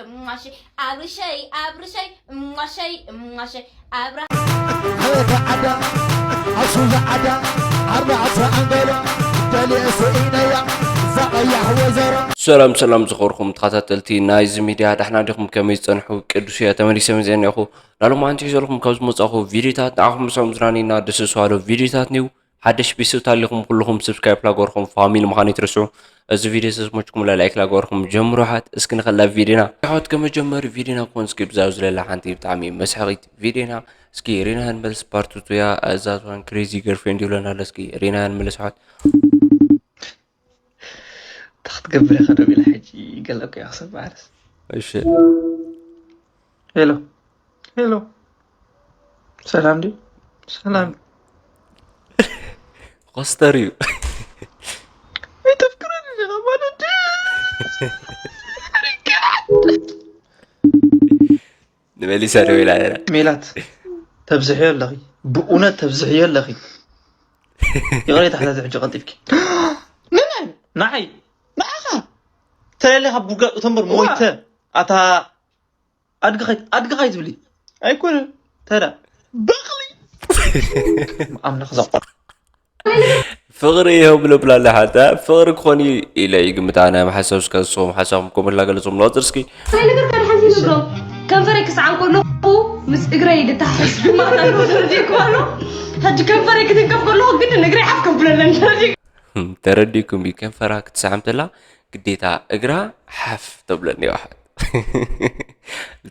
እማሸ ኣብርሸይ ኣብርሸይ እማሸይ እማሸ ኣብራ ዓበታ ዓዳ ኣሱዛ ዓዳ ኣርባዕተ ኣንጎሎ ደልየ ስኢነያ ዛቐያሕ ወይዘሮ ሰላም ሰላም ዝኸርኹም ተኸታተልቲ ናይዚ ሚድያ ዳሕና ዲኹም ከመይ ዝፀንሑ ቅዱስ እየ ተመሊሰ መፅአ እኒኹ ናሎም ኣንቲ ዘለኹም ካብ ዝመፃኹ ቪዲዮታት ንዓኹም ምሳም ዝናኒና ደስ ዝዋሎ ቪዲዮታት ኒው ሓደሽ ቤተሰብ ታሊኹም ኩልኹም ሰብስክራይብ ላገርኹም ፋሚሊ ምዃን ይትርስዑ እዚ ቪዲዮ ተስሞችኩም ላይክ ላገርኹም ጀምሩ ሓት እስኪ ንኸላ ቪዲዮና ይሖት ከመጀመሪ ቪዲዮና ክኾን እስኪ ብዛብ ዝለላ ሓንቲ ብጣዕሚ መስሐቂት ቪዲዮና እስኪ ሪናን መልስ ፓርቱቱያ እዛትዋን ክሬዚ ገርፍሬንድ ይብለና ኣሎ እስኪ ሪናን መልስ ሓት እንታይ ክትገብር ኢኻ ደው ኢላ ሕጂ ገለ እኮ እያ ክሰብ ማዕረስ እሺ ሄሎ ሄሎ ሰላም ድዩ ሰላም ኮስተር እዩ ኣይተፍቅረኒ ኢኻ ማለት ድዩ ንመሊሳ ደው ኢላ ነራ ሜላት ተብዝሕዮ ኣለኺ ብእውነት ተብዝሕዮ ኣለኺ ይቕሬታ ሕታት ሕጂ ቀልጢፍኪ ንመን ንዓይ ንዓኻ ተለለ ካብ ጉድጋድ እቶ እምበር ሞይተ ኣታ ኣድግኻይ ኣድግኻይ ትብሊ ኣይኮነን ተዳ በቕሊ ኣምላኽ ዘቋር ፍቕሪ ይኸው ብለብላለ ሓታ ፍቕሪ ክኾን እዩ ኢለ ይግምት ኣነ ኣብ ሓሳብ እስከ ንስኹም ሓሳብኩም ከምኡ ላገለጹም ለወጥር እስኪ ናይ ነገር ካድ ሓንቲ ንብሮ ከንፈረይ ክስዓም ከለኹ ምስ እግረይ ድተሓሕዝ ድማ ኣለዎ ተረዲእኩም ኣሎ ሕጂ ከንፈረይ ክትንከፍ ከለኹ ግድን እግረይ ሓፍ ከብለለን ተረዲእኩም ተረዲእኩም እዩ ከንፈራ ክትስዓም ተላ ግዴታ እግራ ሓፍ ተብለኒ ይውሓል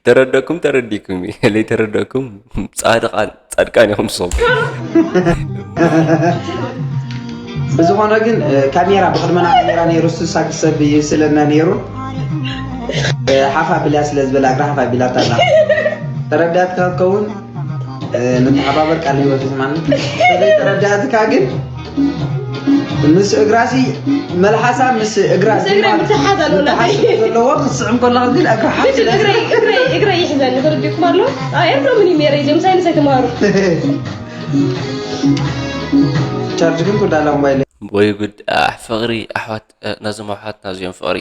ተረደኩም ተረዲኩም ለይተረደኩም ፃድቃን ፃድቃን ኢኹም ንስኹም ብዝኾነ ግን ካሜራ ብቅድመና ካሜራ ነይሩ እሱ ሳክሰብ ይስለና ነይሩ ሓፋ ብልያ ስለ ዝበላ እግራ ሓፋ ቢላታ ኣላ ተረዳትካ ከውን ንተሓባበር ቃል ህይወት ይስማኒ ተረዳትካ ግን ምስ እግራሲ መልሓሳ ምስ እግራ ምስ እግራ ምትሓዝ ኣለዎ። ዘለዎ ክትስዕም ከለካ ግን እግራ ሓፍ እግረይ እግረይ እግረይ ይሕዘኒ ተረዲእኩም ኣሎ ኣየብሎምን እዩ ሜረ እዚኦም ሳይንስ ኣይተምሃሩ ቻርጅ ግን ጉዳላ ሞባይል ወይ ጉድ ኣሕ ፍቕሪ ኣሕዋት ናዞም ኣሕዋትና እዚኦም ፍቕሪ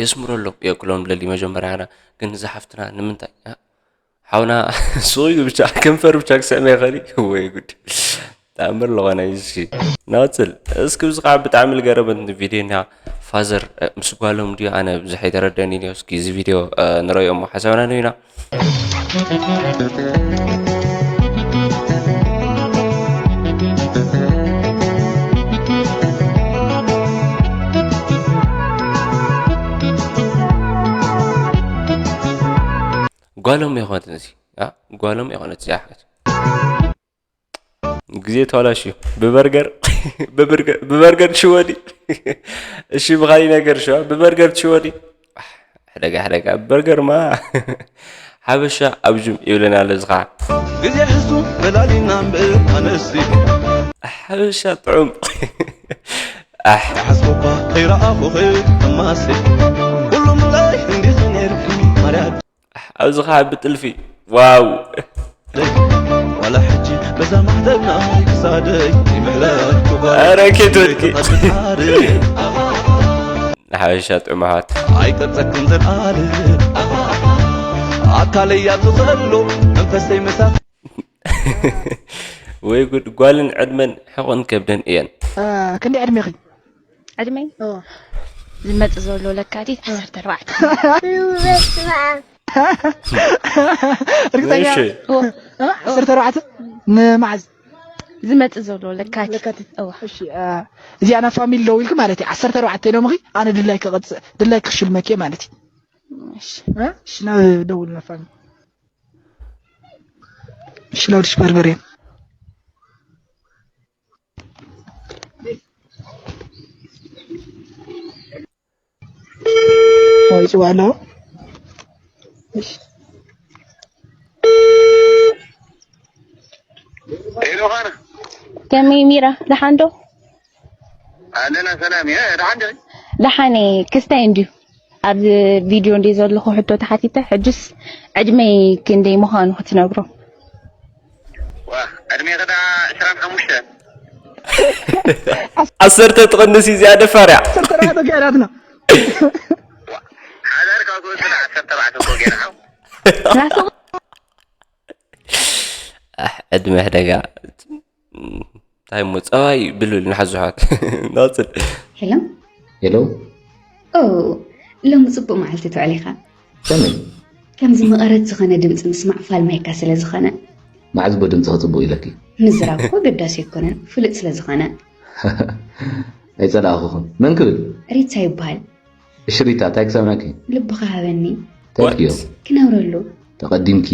የስምረሎም የክሎም ለሊ መጀመርያ ያና ግን ዝሓፍትና ንምንታይ ሓውና ሶዩ ብቻ ከንፈር ብቻ ክስዕመ ይኸሊ ወይ ጉድ ተኣምር ለኾነ እሺ ናፅል እስኪ ብዚ ከዓ ብጣዕሚ ዝገረመት ቪድዮ ና ፋዘር ምስ ጓሎም ድዩ ኣነ ብዙሕ ኣይተረደኒ ኒዮ እስኪ እዚ ቪድዮ ንረዮ እሞ ሓሳብና ንዩና ጓሎም የኾነት እዚ ጓሎም የኾነት እዚ ኣሕዋት ግዜ ተዋላሽ እዩ ብበርገር ብበርገር ትሽወዲ እሺ ብኻሊ ነገር ሸዋ ብበርገር ትሽወዲ ሕደጋ ሕደጋ በርገርማ ሓበሻ ኣብ ጅም ይብለና ኣሎ እዚ ከዓ ግዜ ሕሱ በላሊና እምበር ኣነሲ ሓበሻ ጥዑም ሓስቦኳ ከይረኣኹኺ እማሲ ኩሉ ምላይ እንዲኺ ነይርኪ ማርያ ኣብዚ ከዓ ብጥልፊ ዋው ዋላ ሕጂ በዛ ማሕተብና ክሳደይ ይምሕለል ኧረ ኬት ወድቂ ሓበሻ ጥዑም ኣሕዋት ኣይቀርጸክን ዘልኣል ኣካለይ ኣብ ዘሎ መንፈሰይ መሳኽ ወይ ጉድ ጓልን ዕድመን ሕቆን ከብደን እየን ክንዲ ዕድሜኺ ዕድመይ ዝመፅእ ዘሎ ለካቲት ዓሰርተ ኣርባዕተ ርግፀኛ እሺ ዓሰርተ ኣርባዕተ ንመዓዝ ዝመፅእ ዘሎ ለካቲት ለካቲት እዋ እሺ እዚኣ ናብ ፋሚሊ ደው ኢልኪ ማለት እዩ ዓሰርተ ኣርባዕተ ኢሎምኺ ኣነ ድላይ ክቐፅእ ድላይ ክሽልመኪ ማለት እዩ እሺ እሺ ናብ ደውል ናብ ፋሚሊ እሺ ላውድ ስፒከር በሪያ ወይ ጽዋ ኣለዎ እሺ ሄሎ ኻና ከመይ ሚራ ደሓን ዶ ኣለና ሰላም እየ ደሓን ዶ ደሓን እየ ክስታይ እንድዩ ኣብዚ ቪድዮ እንድዩ ዘለኹ ሕቶ ተሓቲተ ሕጅስ ዕድመይ ክንደይ ምዃኑ ክትነግሮ ዋ ዕድሜ ኸዳ ዕስራን ሓሙሽተን ዓሰርተ ትቕንስ እዩ እዚኣ ደፋር እያ ሰርተራ ተጋዳትና ሓደ ኣዳር ካብ ክወስድ ዓሰርተ ኣርባዕተ እኮ ገና። ናቱ ኣሕ፣ ዕድመ ሕደጋ። እንታይ እሞ ጸባይ ብልብል ንሓዙሓት። ናጽል። ሄሎ። ሄሎ። ኦ፣ ሎሚ ጽቡቕ መዓልቲ ትውዕል ኢኻ። ከመይ? ከምዚ መቐረት ዝኾነ ድምጺ ምስማዕ ፋልማይካ ስለ ዝኾነ። መዓዝ እሞ ድምጽኺ ጽቡቕ ኢለኪ? ምዝራብ እኮ ኣገዳሲ ኣይኮነን፣ ፍሉጥ ስለ ዝኾነ። ኣይጸላእኹኹን። መን ክብል? ሪታ ይበሃል። እሺ ሪታ፣ እንታይ ክሰምዐኪ? ልብኻ ሃበኒ። እንታይ What? ክዮ? ክነብረሉ። ተቐዲምኪ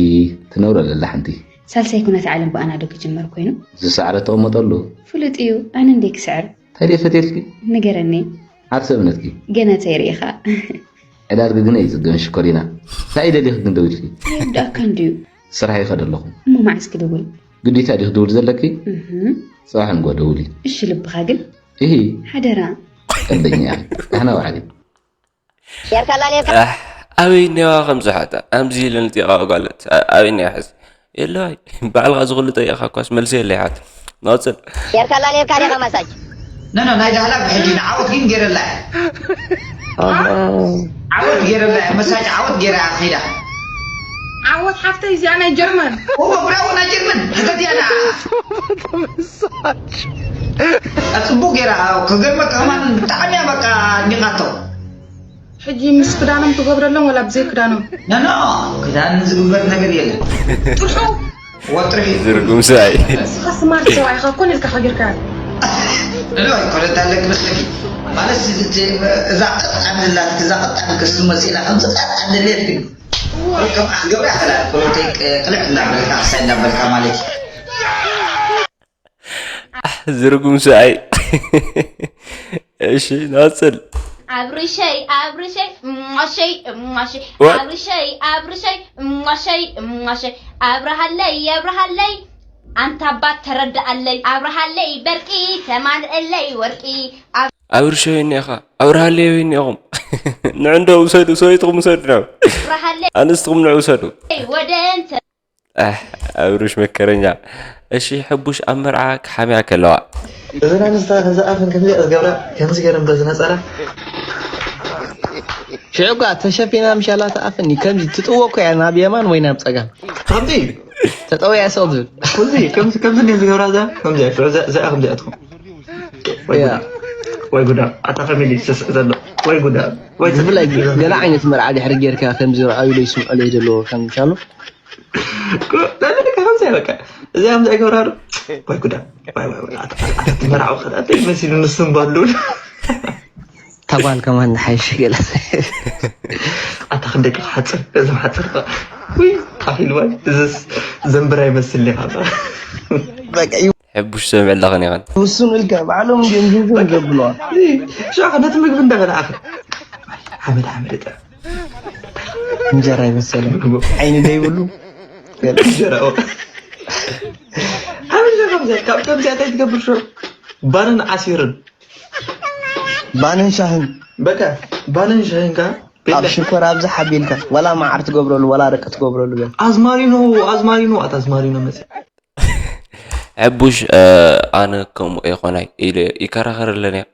ትነብረሉ ኣላ ሓንቲ። ሳልሳይ ኩናት ዓለም ብኣና ዶ ክጅመር ኮይኑ? ዝሰዕረ ተቐመጠሉ። ፍሉጥ እዩ፣ ኣነ እንዴ ክስዕር? እንታይ ደይ ፈትየልኪ? ንገረኒ። ዓርሰ እምነትኪ? ገና ተይርኢኻ። ዕዳርጊ ግን ኣይጽገን ሽኮሪና። እንታይ ደሊኺ ግን ደው ኢልኪ? የብዳእካ እንድዩ። ስራሕ ይኸድ ኣለኹ። እሞ መዓስ ክድውል? ግዴታ ዲኺ ክድውል ዘለኪ? እህ። ጽባሕ ንግሆ ደውሊ። እሺ ልብኻ ግን? እሂ። ሓደራ። ቀልደኛ። ኣህና ዋዕሊ። ጌርካላ ኔርካ ኣሕ፣ ኣበይ እኒዋ ከምዚ ሓታ? ኣምዚ ኢለ ንጢቓ ጓለት። ኣ-፣ ኣበይ እኒዋ ሕዚ? የለዋይ። ባዕልኻ ዝኹሉ ጠይቕኻ እኳስ መልሲ የለይ ሓት። ንቐጽል። ጌርካላ ኔርካ ዲኻ ማሳጅ? ኖ፣ ኖ፣ ናይ ዳህላክ ብሕጂ ንዓወት ግን ጌረላ እያ። ኣሃ። ዓወት ጌረላ እያ። መሳጅ ዓወት ጌራ እያ ከይዳ። ዓወት ሓፍተይ እዚኣ ናይ ጀርመን። እዎ፣ ብራቮ ናይ ጀርመን። ሕተት እያ ንዓ። ጽቡቅ ጌራ፣ ክገርመካ ከማን ብጣዕሚ እያ በቃ ኣድኒቃቶ። ሕጂ ምስ ክዳኖም ትገብረሎም ወላ ብዘይ ክዳኖም? ኖ፣ ኖ፣ ክዳን ዝግበር ነገር የለን። ጥርሑ ወጥሪ። ዝርጉም ሰብኣይ። ንስኻ ስማርት ሰብኣይ ኢኻ እኮ ኢልካ ሓጊርካ። ኖ፣ ኖ፣ ኣይኮነት ኣለክ መስለኪ። ማለት እዚ፣ እዚ፣ እዛ ቀጣን ዘላት፣ እዛ ቀጣን ክስቲ መሲላ፣ ከምዚ ቀጣን ዘለት ግን። ከም ኣኽገብራ ይኽእላ፣ ፖለቲክ፣ ቅልዕ እናበልካ፣ ክሳይ እናበልካ ማለት እዩ። ኣሕ፣ ዝርጉም ሰብኣይ። እሺ፣ ናጽል። ኣብርሸይ፣ ኣብርሸይ፣ እማሸይ፣ እማሸይ። What? ኣብርሸይ፣ ኣብርሸይ፣ እማሸይ፣ እማሸይ። ኣብርሃለይ፣ ኣብርሃለይ፣ ኣንታ ኣባት ተረድኣለይ። ኣብርሃለይ በርቂ፣ ተማልእለይ ወርቂ። ኣብ- ኣብርሸይ እኒኻ፣ ኣብርሃለይ እኒኹም። ንዕንዶ ውሰዱ፣ ሰበይትኹም ውሰዱ ናብ። ኣብርሃለይ ኣንስትኹም ንዑ ውሰዱ። ወደን ተ- ኣሕ፣ ኣብርሽ መከረኛ። እሺ፣ ሕቡሽ ኣብ መርዓ ክሓምያ ከለዋ። እዘን ኣንስታ ከምዚ ኣፈን ከምዚ ዝገብራ፣ ከምዚ ገይረን በዚ ነጸላ። ሽዑ እኳ ተሸፊና ምሻላ ተኣፍኒ፣ ከምዚ ትጥዎ እኮ እያ ናብ የማን ወይ ናብ ጸጋም። ከምዚ? ተጠውያ ስቕ ዝብል። ከምዚ፣ ከምዚ፣ ከምዚ እንዲያ ዝገብራ እዛ፣ ከምዚ እያ፣ ሽዑ እዛ፣ እዛ እያ ከምዚ እያ ትኾን። ወይ እያ። ጉዳ፣ ወይ ጉዳ፣ ኣታ ከመይ ድዩ ዝስስዕ ዘሎ? ወይ ጉዳ፣ ወይ ብፍላይ ጉዳ። ገለ ዓይነት መርዓ ድሕሪ ጌርካ ከምዚ ርኣዩ ዶ ይስምዑ ዶ ይደልዎ ከም ምሻሉ? እኮ፣ ለለካ ከምዚ እያ በቃ። እዚ ከምዚ ኣይገብራ ዶ? ወይ ጉዳ፣ ወይ፣ ወይ፣ ወይ፣ ኣታ፣ ኣታ፣ ኣታ ትመርዓው ከ፣ ኣታ ይመሲሉ ንሱ እምባሉ። እታ ጓል ከማን ንሓይሽ ገለ። ኣታ ክንደይ ክሓጽር፣ እዚ ሓጽር ከ። ውይ፣ ጣፍ ኢልዋ፣ እዝስ ዘንብራ ይመስል ኢኻ። በቃ፣ እዩ። ሕቡሽ ሰምዕ ኣለኽን ኢኽን። ውሱን ኢልካ፣ ባዕሎም እንዲዮም ዝውስኑ ዘብልዋ። እይ፣ ሻኻ ነቲ ምግቢ እንዳበላዕኻ። ሓመድ፣ ሓመድ እጠ። እንጀራ ይመሰለ። ምግቡ። ዓይኒ ዘይብሉ። ገለ። እንጀራ፣ ኦ። ሓመድ ሻኻ ምዘ-፣ ካብ ከምዚኣ እንታይ ትገብር ሽሮ? ባንን ዓሲርን። ባንን ሻህን። በቃ፣ ባንን ሻህን ከኣ ኣብ ቤላ። ሽኮር ኣብዚ ሓቢልካ፣ ዋላ መዓር ትገብረሉ፣ ዋላ ረቂ ትገብረሉ በል። ኣዝማሪኖ፣ ኣዝማሪኖ፣ ኣታ ኣዝማሪኖ መጽእ። ዕቡሽ፣ እ፣ ኣነ ከምኡ ኣይኮናይ ኢለ ይከራኸረለን እየ።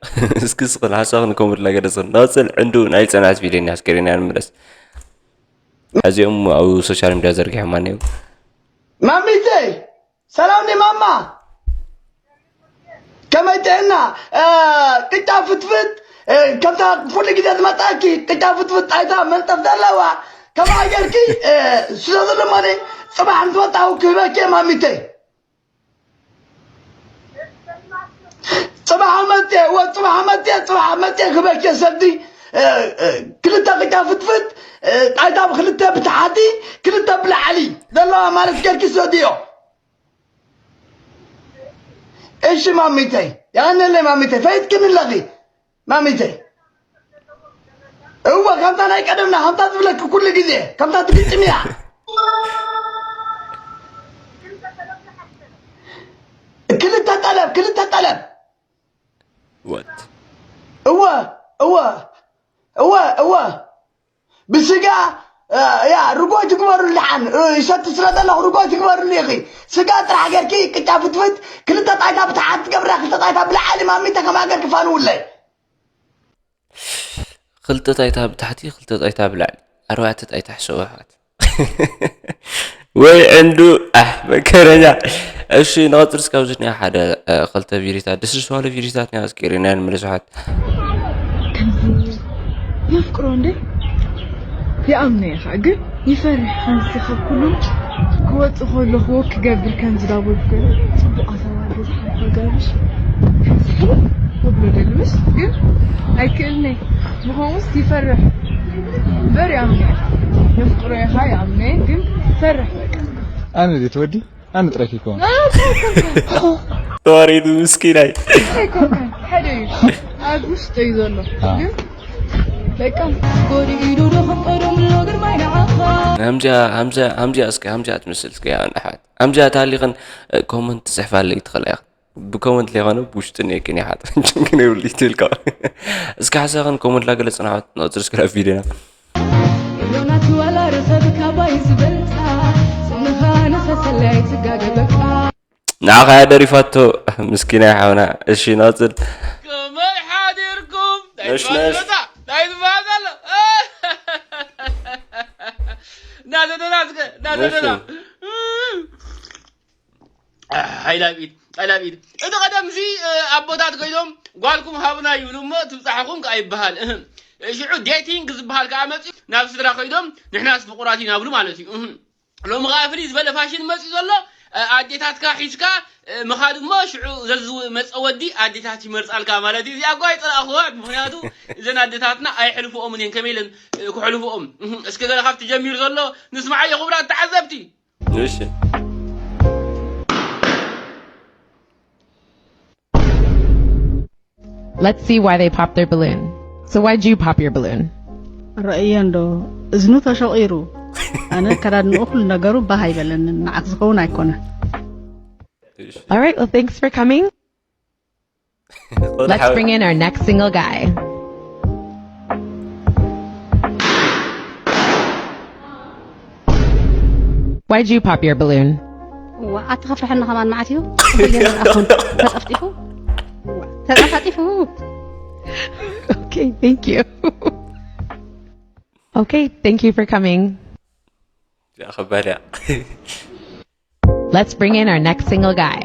እስኪ ስኽን ሓሳኽን ከምኡ ኢልና ገደስኽን። ንቐጽል ዕንዱ ናይ ጽንዓት ቪድዮ እኒኣ፣ እስከ ርኢና ንመለስ። ሕዚኦም ኣብ ሶሻል ሚድያ ዘርጊሖማ እኒአው። ማሚተይ፣ ሰላም ዲ ማማ? ከመይ ጥዕና? እ፣ ቅጫ ፍትፍት፣ እ፣ ከምታ ኩሉ ግዜ ዝመጻኪ ቅጫ ፍትፍት ጣይታ መንጠፍ ዘለዋ፣ ከምኣ ጌርኪ፣ እ፣ ስለ ዘለማኒ ጽባሕ ምስ መጻኹ ክህበኪ እየ ማሚተይ። ጽባሕ መጽየ፣ ወ-፣ ጽባሕ መጽየ፣ ጽባሕ መጽየ ክህበኪ እየ ሰዲ፣ እ፣ እ፣ ክልተ ቅጫ ፍትፍት፣ እ፣ ጣይታ ብክልተ ብታሕቲ፣ ክልተ ብላዕሊ ዘለዋ ማለት ጌርኪ ሰድዮ። እሺ ማሚተይ፣ የቐንየለይ ማሚተይ፣ ፈይጥክኒ ኣለኺ ማሚተይ። እወ፣ ከምታ ናይ ቀደምና፣ ከምታ ዝብለኪ ኩሉ ግዜ፣ ከምታ ትግጥምያ። ክልተ ጠለብ፣ ክልተ ጠለብ። What? እወ፣ እወ፣ እወ፣ እወ። ብስጋ፣ እ፣ ያ፣ ርጎ ትግበሩሉ ደሓን። እ፣ ይሰቲ ስለ ዘለኹ ርጎ ትግበሩሉ ኢኺ። ስጋ ጥራሕ ጌርኪ፣ ቅጫ ፍትፍት፣ ክልተ ጣይታ ብታሕቲ ትገብራ፣ ክልተ ጣይታ ብላዕሊ ማሚተ ከምኣ ጌርኪ ፋንውለይ። ክልተ ጣይታ ብታሕቲ፣ ክልተ ጣይታ ብላዕሊ፣ ኣርባዕተ ጣይታ ሕሰቡ ኣሕዋት። ወይ ዕንዱ፣ ኣሕ፣ መከረኛ። እሺ፣ ንቐጽል እስካብ ዝኒኣ ሓደ፣ እ፣ ክልተ ቪዲዮታት፣ ደስ ዝባሉ ቪዲዮታት ኒኣ ኣስቂርና ንምልስሓት። ከምዚ የፍቅሮ እንዴ? ይኣምኖ ኢኻ ግን ይፈርሕ። ሓንሲ ካብ ኩሉ ክወጽእ ከሎ ክወክ ክገብር ከም ዝዳጎል ኮይኑ ጽቡቕ ኣተባባሪ ዝሓልፎ ጋብሽ ከምዚ ሕልም ወብሎ ደልምስ ግን ኣይክእልነ። ብኸምኡስ ይፈርሕ። እምበር ይኣምኖ ኢኻ። የፍቅሮ ኢኻ ይኣምኖ ግን ይፈርሕ በቃ። ኣነ ድየ ትወዲ? ኣነ ጥራይ ከይኮን። ተዋሪዱ ምስኪናይ። ኣይኮንካን ሓደ እዩ ኣብ ውሽጡ እዩ ዘሎ ግን በቃ ጎዲኢዱ ዶ ክንቀደምሎ ግርማይ ንዓኻ ሃምዚኣ ሃምዚኣ ሃምዚኣ እስኪ ሃምዚኣ ትመስል እስኪ ያ ኣሕዋት ሃምዚኣ ታሊኽን ኮመንት ትጽሕፋለይ ትኽእላ ኢኻ ብኮመንት ለይኾነ ብውሽጢ ነይክን ይሓት ችግር የብሉ ይትልካ እስኪ ሓሳኽን ኮመንት ላገለጽና ኣሕዋት ንቕጽል እስኪ ናብ ቪድዮና ዮናት ዋላ ርኸብ ካባይ ዝበልጣ ስምኻ ንኸሰለይ ትጋገበካ ንዓኻ እያ ደሪፋቶ ምስኪና ሓውና እሺ ናጽል ከመይ ሓዲርኩም ነሽ፣ ነሽ። ናይ ዝበሃል ዘሎ እናዘደና እስከ እናዘደና ሓይላቢት ሓይላቢት እቲ ቀደም እዚ ኣቦታት ኮይኖም ጓልኩም ሃብና ይብሉ እሞ ትብፃሕኹም ከዓ ይበሃል እህ። ሽዑ ዴቲንግ ዝበሃል ከዓ መፅኡ ናብ ስድራ ኮይዶም ንሕናስ ፍቁራት ኢና ብሉ ማለት እዩ እህ። ሎሚ ከዓ ፍልይ ዝበለ ፋሽን መፅኡ ዘሎ ኣዴታትካ ሒዝካ ምኻድ እሞ ሽዑ ዘዝመፀ ወዲ ኣዴታት ይመርፃልካ ማለት እዩ እዚኣ እኳ ኣይፀላእኽዋ ምክንያቱ እዘን ኣዴታትና ኣይሕልፍኦምን እየን ከመይ ኢለን ክሕልፍኦም እስኪ ገለ ካብቲ ጀሚሩ ዘሎ ንስማዓዮ ክቡራት ተዓዘብቲ እሺ Let's see why they popped their balloon. So why'd you pop your balloon? ረእየ እንዶ እዝኑ ተሸቒሩ ኣነ ከዳድንኡ ኩሉ ነገሩ ባህ ኣይበለንን ንዓክ ዝኸውን ኣይኮነን All right, well, thanks for coming. Let's bring in our next single guy. Why'd you pop your balloon? ዋ ኣቲ ከፍርሐኒ ከማን መዓት እዩ ኩየን ኣኹን ተጠፍጢፉ ተጠፋጢፉ Okay, thank you. Okay, thank you for coming. ያ ከባድ እያ Let's bring in our next single guy.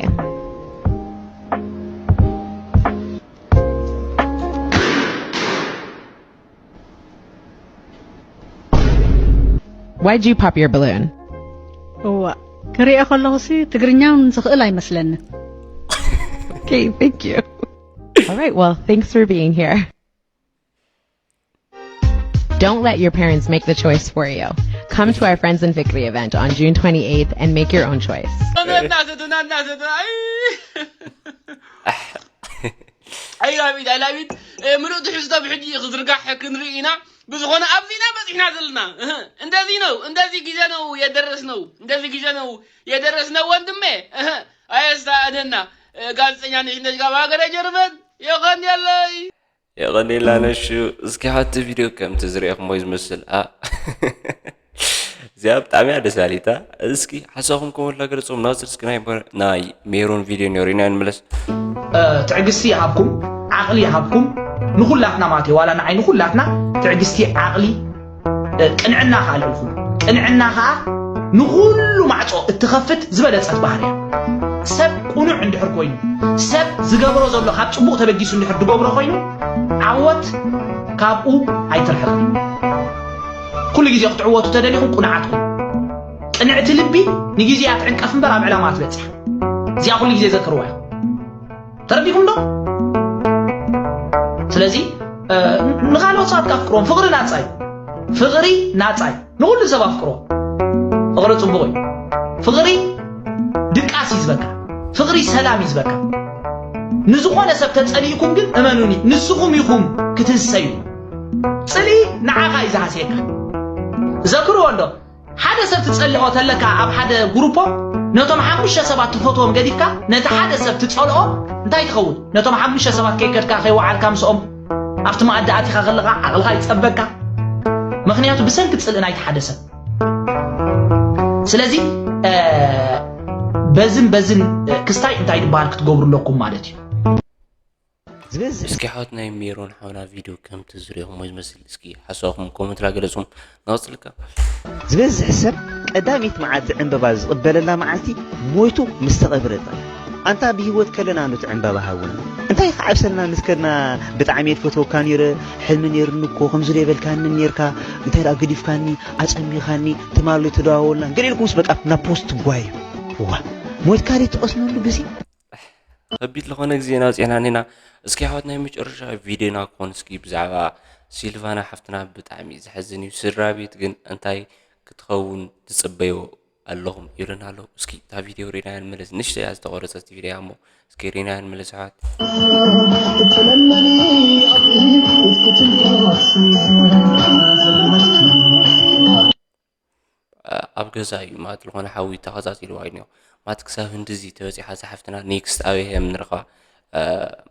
Why'd you pop your balloon? እዋ ክሪኦ ከለኹሲ ትግርኛ እውን ዝኽእል ኣይመስለንን Okay, thank you. All right, well, thanks for being here. Don't let your parents make the choice for you. Come to our Friends and Fikri event on June twenty-eighth and make your own choice. እናዘደና እናዘደና ኣይላቢት ኣይላቢት ምሉእ ትሕዝቶ ብሕጂ ክዝርጋሕ ክንርኢ ኢና ብዝኾነ ኣብዚና በፂሕና ዘለና እንደዚህ ነው እንደዚህ ጊዜ ነው የደረስነው እንደዚህ ጊዜ ነው የደረስነው ወንድሜ ኣየስታእደና ጋዜጠኛ ነሽ ነሽ ካብ ሃገረ ጀርመን የቐንየለይ የቐኔላ ነሹ እስኪ ሓቲ ቪድዮ ከምቲ ዝሪእኹሞ እዩ ዝመስል ኣ እዚኣ ብጣዕሚ እያ ደስ ኣሊታ እስኪ ሓሳኹም ኮመንት ላገለፅኩም ናፅር እስኪ ናይ ናይ ሜሮን ቪድዮ ነይሩ ኢና ንመለስ ትዕግስቲ ይሃብኩም ዓቕሊ ይሃብኩም ንኩላትና ማለት እዩ ዋላ ንዓይ ንኩላትና ትዕግስቲ ዓቕሊ ቅንዕና ከዓ ልዕልኹም ቅንዕና ከዓ ንኩሉ ማዕፆ እትኸፍት ዝበለፀት ባህር እያ ሰብ ቁኑዕ እንድሕር ኮይኑ ሰብ ዝገብሮ ዘሎ ካብ ፅቡቅ ተበጊሱ እንድሕር ዝገብሮ ኮይኑ ዓወት ካብኡ ኣይትርሕቕ ኩሉ ግዜ ክትዕወቱ ተደሊኹም ቁንዓትኩም ቅንዕቲ ልቢ ንግዜ እያ ትዕንቀፍ እምበር ኣብ ዕላማ ትበፅሕ እዚኣ ኩሉ ግዜ ዘክርዋ ተረዲኹም ዶ ስለዚ ንካልኦት ሰባት ካፍቅሮም ፍቅሪ ናፃ እዩ ፍቅሪ ናፃ እዩ ንኩሉ ሰብ ኣፍቅሮ ፍቅሪ ፅቡቅ እዩ ፍቅሪ ድቃስ እዩ ዝበካ ፍቅሪ ሰላም እዩ ዝበካ ንዝኾነ ሰብ ተፀሊእኩም ግን እመኑኒ ንስኹም ኢኹም ክትህሰዩ ፅሊ ንዓኻ እዩ ዝሃስየካ ዘክርዎ እንዶ ሓደ ሰብ ትጸልኦ ተለካ ኣብ ሓደ ግሩፖ ነቶም ሓሙሽተ ሰባት ትፈትዎም ገዲፍካ ነቲ ሓደ ሰብ ትጸልኦ እንታይ ትኸውን ነቶም ሓሙሽተ ሰባት ከይከድካ ከይወዓልካ ምስኦም ኣብቲ መኣዲ ኣቲኻ ከለኻ ዓቕልኻ ይጸበካ ምኽንያቱ ብሰንኪ ጽልኢ ናይቲ ሓደ ሰብ ስለዚ በዝን በዝን ክስታይ እንታይ ዝበሃል ክትገብሩ ኣለኩም ማለት እዩ ዝበዝሕ እስኪ ሓወት ናይ ሜሮን ሓውና ቪድዮ ከምቲ ዝሪኦኹሞ ዝመስል እስኪ ሓሳብኩም ኮመንት ላ ገለጹም። ንቐጽልካ። ዝበዝሕ ሰብ ቀዳመይቲ መዓልቲ ዕምበባ ዝቕበለላ መዓልቲ ሞይቱ ምስ ተቐብረ ጥራይ። ኣንታ ብህይወት ከለና ኑቲ ዕምበባ ሃቡና። እንታይ ክዓብሰልና ምስ ከድና ብጣዕሚ እየ ትፈትወካ ነይረ፣ ሕልሚ ነይሩኒ እኮ ከምዚ ዶ የበልካኒ ነይርካ፣ እንታይ ደኣ ገዲፍካኒ፣ ኣጸሚኻኒ፣ ትማሊ ተደዋወልና፣ ገለ ኢልኩምስ በቃ ናብ ፖስት ጓዩ። ዋ ሞይትካ ደይ ትቐስነሉ ግዜ ከቢድ ዝኾነ ግዜ ኢና ውፅእና ኔና። እስኪ ሓወት ናይ መጨረሻ ቪድዮና ክኾን እስኪ ብዛዕባ ሲልቫና ሓፍትና ብጣዕሚ ዘሕዝን እዩ። ስድራ ቤት ግን እንታይ ክትኸውን ትፅበዮ ኣለኹም ይብለና ኣሎ። እስኪ እታ ቪድዮ ሪናያ ንመለስ። ንእሽተይ እያ ዝተቆረፀት ቪድዮ እሞ እስኪ ሪናያ ንመለስ ኣሕዋት። ኣብ ገዛ እዩ ማለት ዝኾነ ሓዊ ተቐፃፂልዋ እዩ ማለት ክሳብ ህንድዚ ተበፂሓ እዛ ሓፍትና ኔክስት ኣበይ እዮም ንረኽባ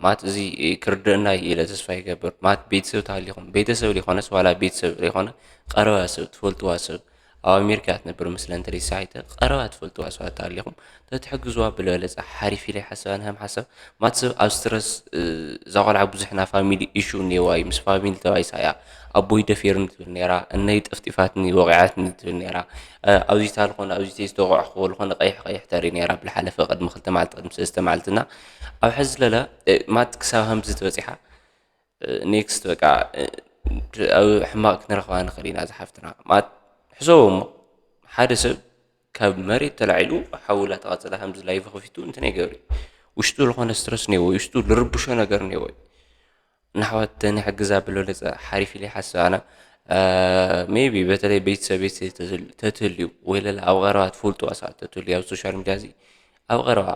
ማለት እዚ ክርድእና እዩ ኢለ ተስፋ ይገብር ማለት ቤተሰብ ተሃሊኹም ቤተሰብ ሊኾነስ ዋላ ቤተሰብ ሊኾነ ቀረባ ሰብ ትፈልጥዋ ሰብ ኣብ ኣሜሪካ ትነብር ምስለ እንተደይ ሳይተ ቀረባ ትፈልጥዋ ሰባት ተሃሊኹም ተትሕግዝዋ ብለበለፀ ሓሪፍ ኢለ ይሓስብ ኣነ ከም ሓሳብ ማለት ሰብ ኣብ ስትረስ እዛ ቆልዓ ብዙሕ ና ፋሚሊ ኢሹ እኒዋ እዩ ምስ ፋሚሊ ተባይሳ እያ ኣቦይ ደፊርኒ ትብል ነይራ እነይ ጠፍጢፋትኒ ወቂዓትኒ ትብል ነይራ ኣብዚታ ዝኾነ ኣብዚተ ዝተወቅዕክዎ ዝኾነ ቀይሕ ቀይሕ ተርኢ ነይራ ብልሓለፈ ቅድሚ ክልተ መዓልቲ ቅድሚ ሰለስተ መዓልትና ኣብ ሕዚ ለለ ማት ክሳብ ከምዚ ትበፂሓ ኔክስት በቃ ኣብ ሕማቕ ክንረኽባ ንኽእል ኢና ዝሓፍትና ማለት ሕሰቦ እሞ ሓደ ሰብ ካብ መሬት ተላዒሉ ሓውላ ተቐፅላ ከምዚ ላይቭ ከፊቱ እንትን ይገብር ውሽጡ ዝኾነ ስትረስ ነይዎ ውሽጡ ልርብሾ ነገር ነይዎ ንኣሕዋት ተንሕግዛ ብለለፀ ሓሪፍ ኢለ ይሓስብ ኣነ ሜቢ በተለይ ቤተሰብ ቤተሰብ ተትህልዩ ወይ ለለ ኣብ ቀረባ ትፈልጥዋ ሰባት ተትህልዩ ኣብ ሶሻል ሚድያ እዚ ኣብ ቀረባ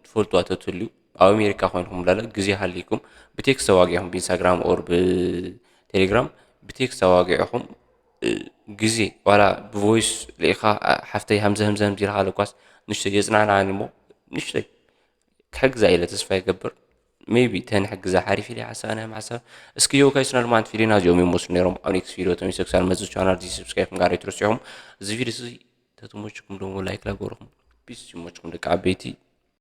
ትፈልጥዋ ተትህልዩ ኣብ ኣሜሪካ ኮይንኩም ለለ ግዜ ሃልይኩም ብቴክስት ተዋጊዕኹም ብኢንስታግራም ኦር ብቴሌግራም ብቴክስት ተዋጊዕኹም ግዜ ዋላ ብቮይስ ልኢኻ ሓፍተይ ሃምዘ ሃምዘ ሃምዚ ኢልካ ለኳስ ንሽተይ የፅናዕናዓኒ እሞ ንሽተይ ክሕግዛ ኢለ ተስፋ ይገብር ሜቢ ተንሕግዛ ሓሪፍ ኢለ ሓሳብ ናይ ሓሳብ እስኪ ዮ ጋይስ ናልማንት ቪዲዮና እዚኦም ይመስሉ ነይሮም ኣብ ኔክስት ቪዲዮ ተመልሰ ክሳብ መፅእ ቻናል እዚ ሰብስክራይብ ምግባር ኣይትረስዑ እዚ ቪዲዮ እዚ ተተመችኩም ደሞ ላይክ ላገርኹም ፒስ ይመችኩም ደቂ ዓበይቲ